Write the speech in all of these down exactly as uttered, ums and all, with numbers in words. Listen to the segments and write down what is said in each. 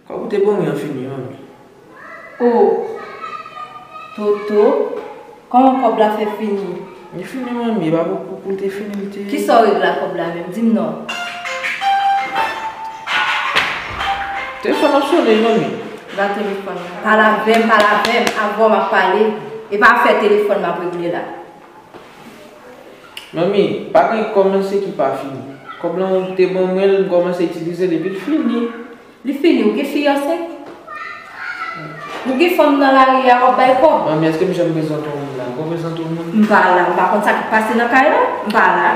Kòb ou te ban mwen an fini, manmi. O, Toto, kòman kòb la fè fini? Li fini, manmi, e pa pou, pou, pou l te fini, li te... Kisa w regle ak kòb la menm? Di m non. Telefòn ap sonnen, manmi. Ba telefòn nan. Pale avè m, pale avè m, avan m ap pale. E pa afè telefòn m ap regle la. Manmi, pa gen kòb nan se ki pa fini. Kòb lan ou te ban mwen l, m kòmanse itilize l epi l fini. Li fini, ou gen fiyanse? Ou gen fanm nan lari a w ap bay kòb? Manmi, èske m janm prezante w moun la? M konn prezante w moun? M pa la, m pa konn sa k ap pase nan kay la, m pa la.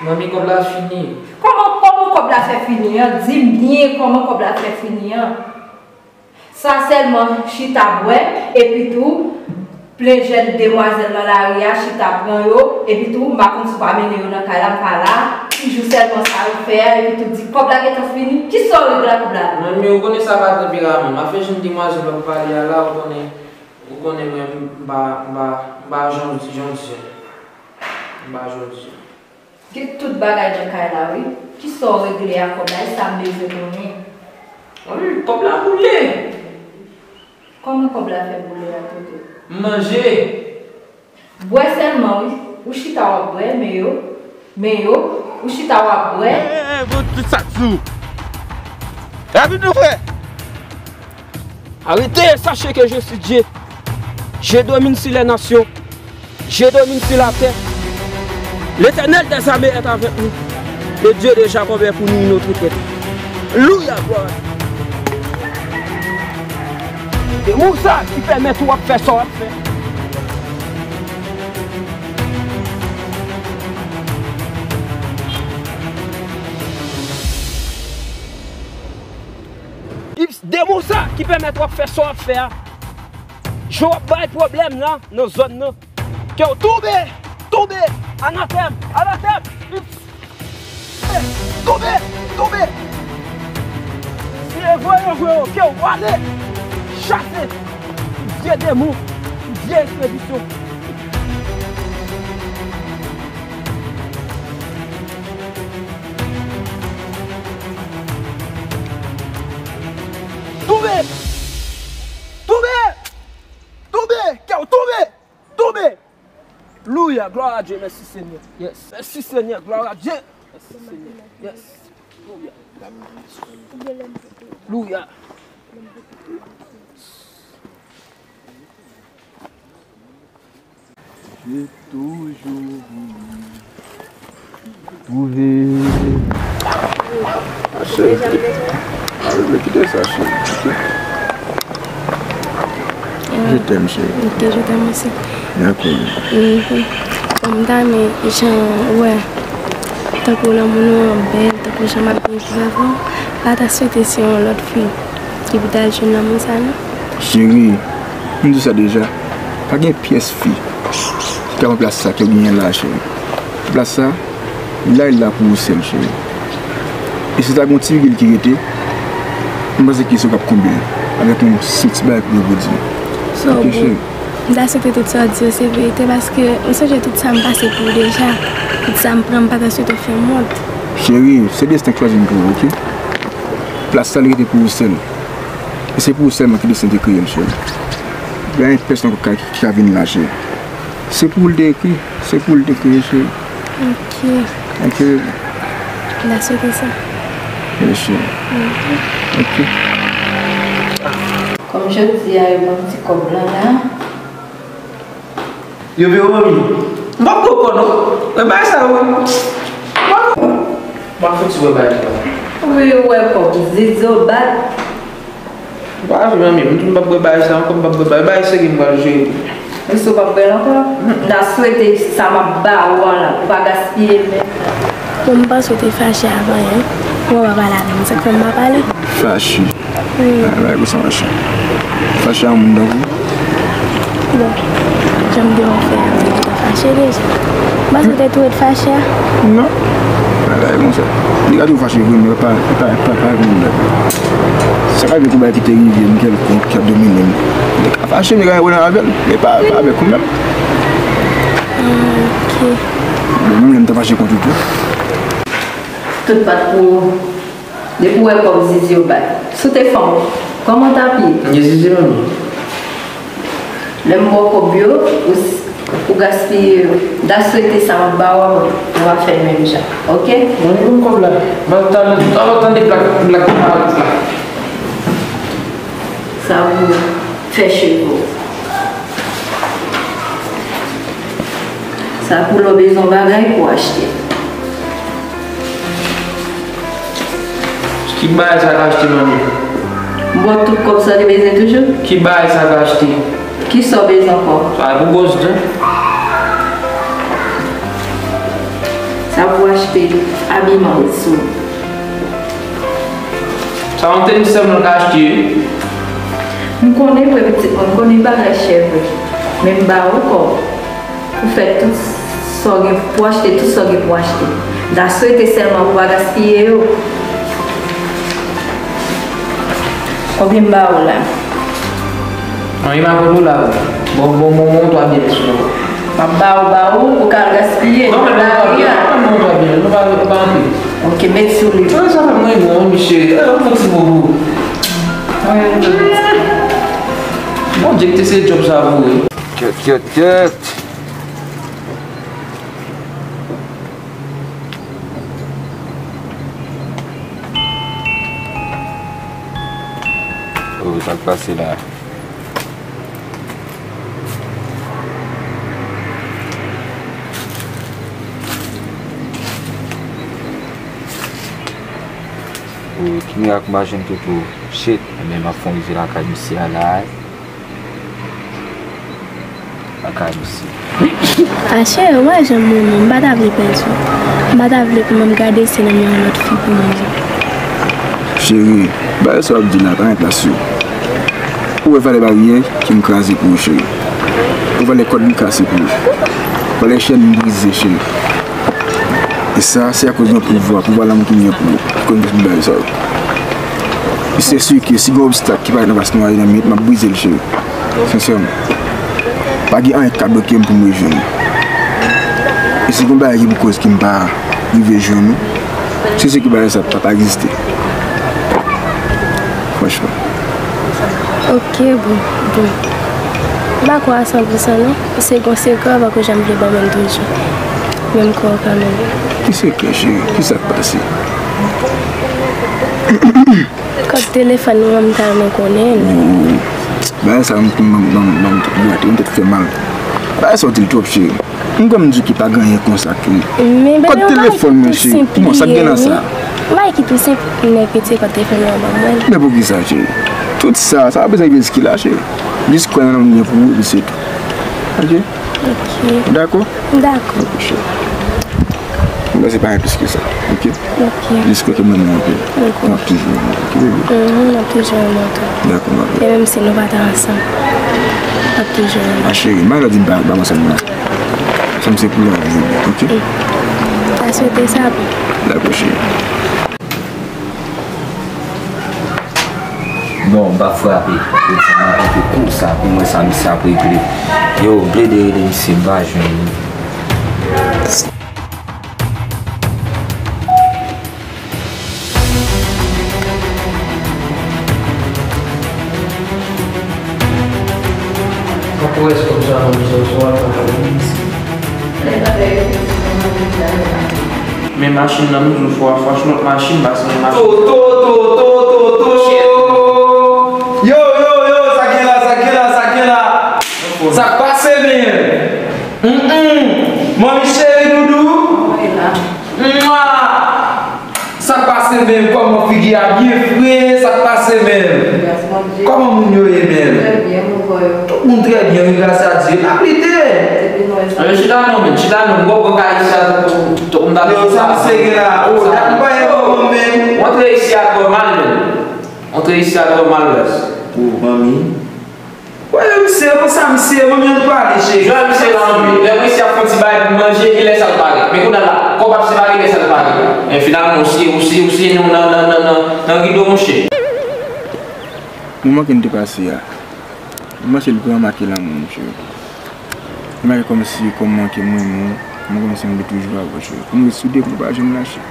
Manmi, kòb la fini. Kòman, kòman kòb la fè fini an? Di m byen kòman kòb la fè fini an. Sa sèlman chita bwè, epi tou, plen jèn demwazèl nan lari a, chita pran yo, epi tou, m pa konn si w pa mennen yo nan kay la, m pa la, toujou sèlman sa yo fè a, epi tou di kòb la gentan fini, kisa w regle ak kòb la? Manmi, ou konnen sa pa tanperaman m, afè jèn demwazèl w ap pale a la, ou konnen, ou konnen mwen, m pa, m pa, m pa jan, jan di, m pa jan di. Gen tout bagay nan kay la, wi. Kisa w regle ak kòb la? E sa m bezwen konnen. Wi, kòb la boule. Kòman kòb la fè boule a, Toto? M manje. Bwè sèlman, wi. Ou chita w ap bwè, men yo, men yo, ou chita w ap bwè. Hey, hey, hey, bon, tout sa sou. Rapid, mon frè. Arrêtez, sachez que je suis Dieu. Je domine sur les nations. Je domine sur la terre. L'Éternel des armées est avec nous. Le Dieu de Jacob est pour nous une autre tête. Louya, glwa. Demon sa ki pèmèt ou ap fè sa w ap fè. Ips, demon sa ki pèmèt w ap fè sa w ap fè a. Jan w ap bay pwoblèm la nan zòn nan. Ke w tonbe, tonbe, anatèm, anatèm. Ips, tonbe, tonbe. Si e voye yo voye w, ke w ale. Chase. Vye demon, vye espedisyon. Tonbe! Tonbe! Tonbe! Ke w tonbe! Tonbe! Louya! Glwa a Dye! Mèsi, Senyè! Yes! Mèsi, Senyè! Glwa a Dye! Mèsi, Senyè! Yes! Louya! Louya! J'ai toujours voulu trouver. Achè. Ah, bebe, kite sa, cheri. Je t'aime, chérie. Ok, je t'aime aussi. Dakò. Mhm. Bon, m ta renmen jan, wè, tankou lanmou nou an bèl, tankou jan m ap byen viv avè w, pa ta swete se yon lòt fi ki pou ta al jwenn lanmou sa, non? Cheri, m di w sa deja, pa gen pyès fi ki ka pran plas sa ke w genyen la, cheri. Plas sa, li la, li la pou ou sèl, cheri. E si ta gen yon ti vijil ki rete, m panse ke se ou k ap konble l avèk yon senp ti bagay pou yo di. So, ok, bon, cheri. M ta swete tout sa w di yo se verite, paske m sonje tout sa m pase pou ou deja, tout sa m pran, m pa ta swete w fè m wont. Cheri, se desten k chwazi m pou ou, ok? Plas sa, li rete pou ou sèl. E se pou ou sèlman ke desten te kreye l, cheri. Pa gen pèsonn ankò ki ka, ki ka vin la, cheri. Se pou ou l te ekri, se pou ou l te kreye, cheri. Ok. Ok. M ta swete sa. Yes, cheri. Mhm. Ok. Kòm jodi a, yo ban m ti kòb lan la. Yo veye w, manmi. M p ap pran kò non. Wè bagay sa yo. M p ap pran. M ap fouti wè bagay sa. Wi, ou wè kòb zizo bat. M pa vle, manmi. M di w m p ap bwè bagay sa ankò, m p ap bwè bagay. Bagay serye m pral jere. Mesye, ou p ap bwè l ankò? M ta swete sa m ap ba ou an la, ou pa gaspiye l menm. Bon, m panse w te fache avan yè. Ou pa pale avè m, sa k fè m pa pale? Fache. Wi. Bagay konsa mache. Fache a moun tankou. Bon, jan m te wè w fè a, ou te gentan fache deja. M panse w te tou ret fache a. Non. Bagay konsa. Li ka tou fache vre, men pa, pa, pa, pa vin dèt. Sa ka vin kou bagay ki te rive m kèlkonk, ki ap domine m. Li ka fache, men ka gen pwoblèm avè l. Men pa, pa avèk ou menm. Ah, ok. Bon, mwen menm, m ta fache kont ou tou. Tout pa t pou ou. Depi w wè kòb Zizi yo bay. Si w te fanm, kòman w t ap ye? M gen Zizi, manmi. Lè m ba w kòb yo, ou, ou gaspiye yo. M ta swete sa m ba w, ou va fè l menm jan. Oke? Manmi, ban m kòb la. M ap tann, m ap tande blak, blak, blak la. Sa pou fè cheve w. Sa pou lè w bezwen yon bagay pou w achte. Ki bagay sa ka achte, manmi? M ba w tout kòb sa w te bezwen toujou. Ki bagay sa ka achte? Kisa w bezwen ankò? Sa pou gwòs tou. Sa pou achte abiman sou. Sa yon tenis sèlman ka achte, wi. M konnen vre pitit mwen, m konnen bagay chè vre. Men m ba ou kòb pou fè tout sa w gen pou achte, tout sa w gen pou achte. M ta swete sèlman pou w pa gaspiye yo. Konbyen m ba ou la? Anyen m ap ba ou la. Bon, bon, bon, bon, twa byen sou. M ap ba ou, ba ou, ou ka al gaspiye. Non, men non, twa byen, non, twa byen, non, pa, pa anpil. Ok, met sou li. Ah, sa fè mwen bon, mi cheri. Ah, yon ti bobo. Bondye ki te se djòb sa pou ou. Kyèt, kyèt, kyèt. Oh, sa k pase la? Oh, ki mirak m pa jwenn Toto? Shit, men m ap fè yon rive lakay misye a la. Lakay misye. A cheri, ou wè jan m renmen w, m pa ta vle pèdi w. M pa ta vle pou mwen m gade se nan men yon lòt fi pou mwen. Cheri, bagay sa w ap di la, pa gen plas yo. Ou wè valè baryè ke m kraze pou ou, cheri. Ou wè valè kòd m kase pou ou. Valè chèn m brize, cheri. E sa, se akoz yon pouvwa, pouvwa lanmou ki m gen pou ou. Ki konn tout bagay sa yo. E se si ke si gen obstak ki parèt anfas nou a, nan minit, m ap brize l, cheri. Sensèman. Pa gen anyen k ka bloke m pou m rejwenn ou. E si gen bagay ki pou koz ke m pa rive jwenn ou, se si ke bagay sa p ap egziste. Franchman. Ok, bon, bon. M pa kwè a san pou san non. Se gon sekrè ou pako janm vle ban mwen toujou. Men m kwè w kanmenm. Ki sekrè, cheri? Kisa k pase? Kòd telefòn ou an, m ta renmen konnen l. Bagay sa, m, m, m, m, m, m, m, tèt fè mal. Bagay sa w di l twòp, cheri. M kwè m di w ki pa gen anyen konsa ki. Men bebe, yon bagay ki tou senp li ye, wi. Kòd telefòn mwen, cheri. Kòman sa k gen nan sa? Yon bagay ki tou senp, nèg retire kòd telefòn nan ban mwen. Men poukisa, cheri? Tout sa, sa pa bezwen rive jis ki la, cheri. Jis kwè nan lanmou m gen pou ou, epi se tou. Ok? Ok. Ou dakò? M dakò. Ok, cheri. M panse pa gen plis ke sa, ok? Ok. Jis kwè ke m renmen w anpil. Ok. M ap toujou renmen w, ok, bebe? Mhm, m ap toujou renmen w tou. Dakò, ma belle. E menm si nou pa t ansanm, m ap toujou renmen w. Ma chérie, m pa vle di m pa, pa ansanm nan. Ansanm se pou lavi, ok? Mm. M ta swete sa pou. Dakò, cheri. Non, m p ap frape. Yo di m ap rete konsa pou m wè sa misye ap regle. Yo, m plede rele misye, m pa jwenn li. Poko rès kòb sa nan bizòs ou a, poko rès. Men machin nan toujou fò a, fò se lòt machin, pase yon machin. To, to, to, to, to, to. Yo, yo, yo, sa k gen la, sa k gen la, sa k gen la. Sa k pase, men? Mm, mm. Manmi cheri doudou. Mwa. Sa k pase, men? Kòman figi a byen fre? Sa k pase, men? Gras Bondye. Kòman moun yo ye, men? Trè byen, mon frè. Tout moun trè byen, wi, gras a Dye. N ap lite. Depi nou wè sa. Anben, chita non, men. Chita non. M konprann ka isi a tankou, tankou m ta... Yo, sa misye gen la. Oh, dat m pa ye manman, men. W antre isi a twò mal, men. W antre isi a twò mal, Wes. Oh, manmi. Wè, misye, konsa misye, manmi an pale, cheri. Jan misye la anvi. Lè misye ap fè yon ti bagay pou manje, kilè sa l pare? Men kounye a la, kòb ap separe, kilè sa l pare? Men finalman, ou siye, ou siye, ou siye nan, nan, nan, nan, nan, nan rido, monchè. Moman ke n te pase a, m panse l vrèman make lanmou, monchè. Li make kòmsi, kòman ke m renmen w, m renmen w, se m vle toujou avè w, cheri. Pou nou ret soude, pou nou pa janm lache.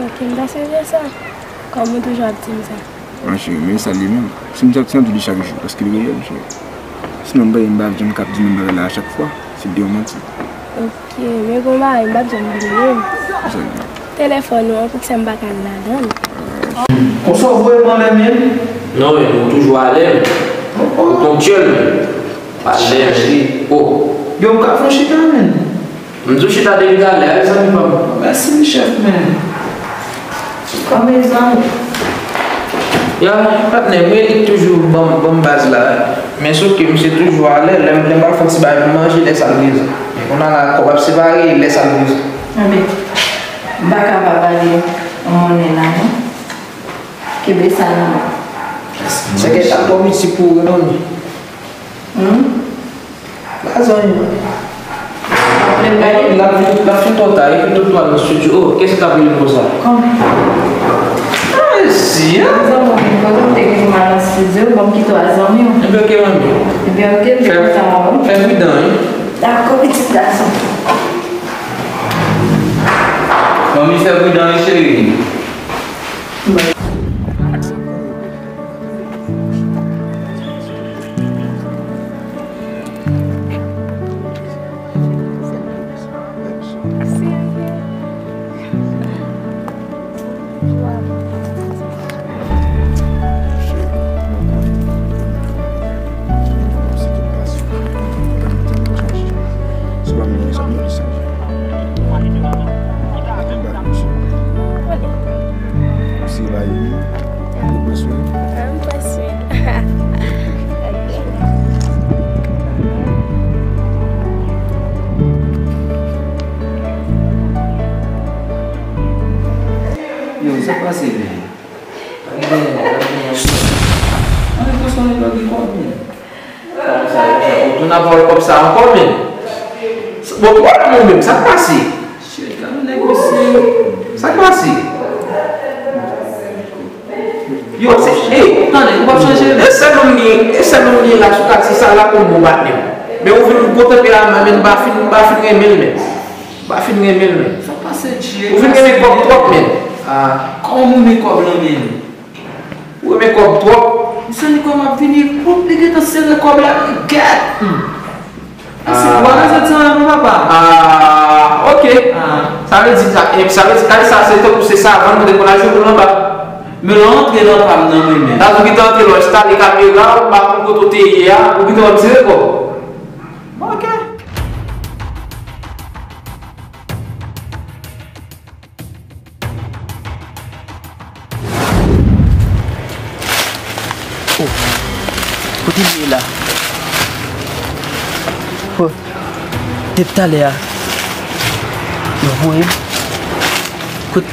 Ok, m ta swete sa. Kòman w toujou ap di m sa? Mwen cheri, men sa li menm. Si m t ap di w chak jou, paske li reyèl, cheri. Sinon, m pa, m pa janm k ap di menm bagay la a chak fwa, si l te yon manti. Ok, men gon bagay m p ap janm bliye. Sa li? Telefòn ou an, poukisa m pa ka al ladan l? Konsa w voye m anlè menm? Non, men ou toujou alè. Ou ponktyèl, men. Pa lè, men. Oh. Yo, m ka fè yon chita, men. M di w chita depi talè, a, zanmi pa m. Mèsi, chèf, men. Kòman egzanp? Ya, patnè, mwen li toujou ban m, ban m baz la. Men sof ke misye toujou alè, lè m, lè m pral fè yon ti bagay pou manje, lè sa l bezwen. Men kounye a la, kòb ap separe, lè sa l bezwen. Anben, m pa ka pa pale yon monnen la, non. Kenbe sa nan men. Se ke sa twò piti pou ou, non. Hmm? Pas anyen. L ap vin, l ap vin twò ta, epi tout twò nan estidyo. Oh, kiyès ki t ap rele m konsa? Kòman? Ah, esi, hein? Zanmi, mwen te gen mal nan estidyo, bon, m kite w a zanmi w. Ebyen, ok, manmi. Ebyen, ok, m te kontan wè w. Fè pridan, wi. Dakò, pitit gason. Manmi, fè pridan, wi, cheri. Ou se la ye wi. Ou pran swen? Ah, m pran swen. Yo, sa k pase menm? Ann pran swen nèg la gen kòb menm. Kòb sa yo fè. Ou tounen ap vòlè kòb sa ankò, men. Bon, ki pwoblèm ou menm? Sa k pase? Shit, la nou negosye. Sa k pase? Yo, se, ey, tande, ou p ap chanje, men. E sèl moun gen, e sèl moun gen la sou katye sa la pou m bon patnè. Men ou vin ou kontan pe la, men m pa fin, m pa fin renmen l, men. M pa fin renmen l, men. Sa k pase, Jay? Ou vin renmen kòb twòp, men. Ah. Kòman ou renmen kòb lan, men? Ou renmen kòb twòp. Misye li kòm ap vini, poup, li gentan sere kòb la, men gèt. Hmm. Mesye, ah, w a rezèt sa non, papa. Ah, ok. Ah. Sa vle di, sa, eh, sa vle di, kay sa, se tankou se savann, ou te konn al jwe boul anba. Men lè w antre nan pa m nan, men, men. Sa vle di, ou te antre la, w enstale kamera, ou pa konn kote w te ye a, ou gentan wè m sere kòb. Ok. Oh, kote m ye la? Oh, depi talè a, yo voye m. Kot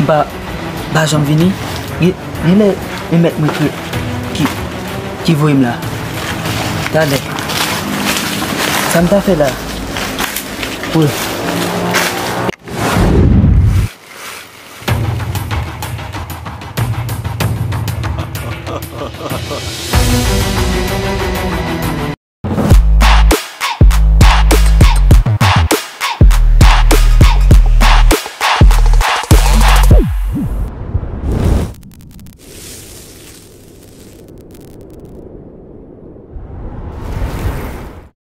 m pa, m pa janm vini. Gen, genlè e mèt mwen ki, ki, ki voye m la. Talè. Sa m ta fè la? Oh.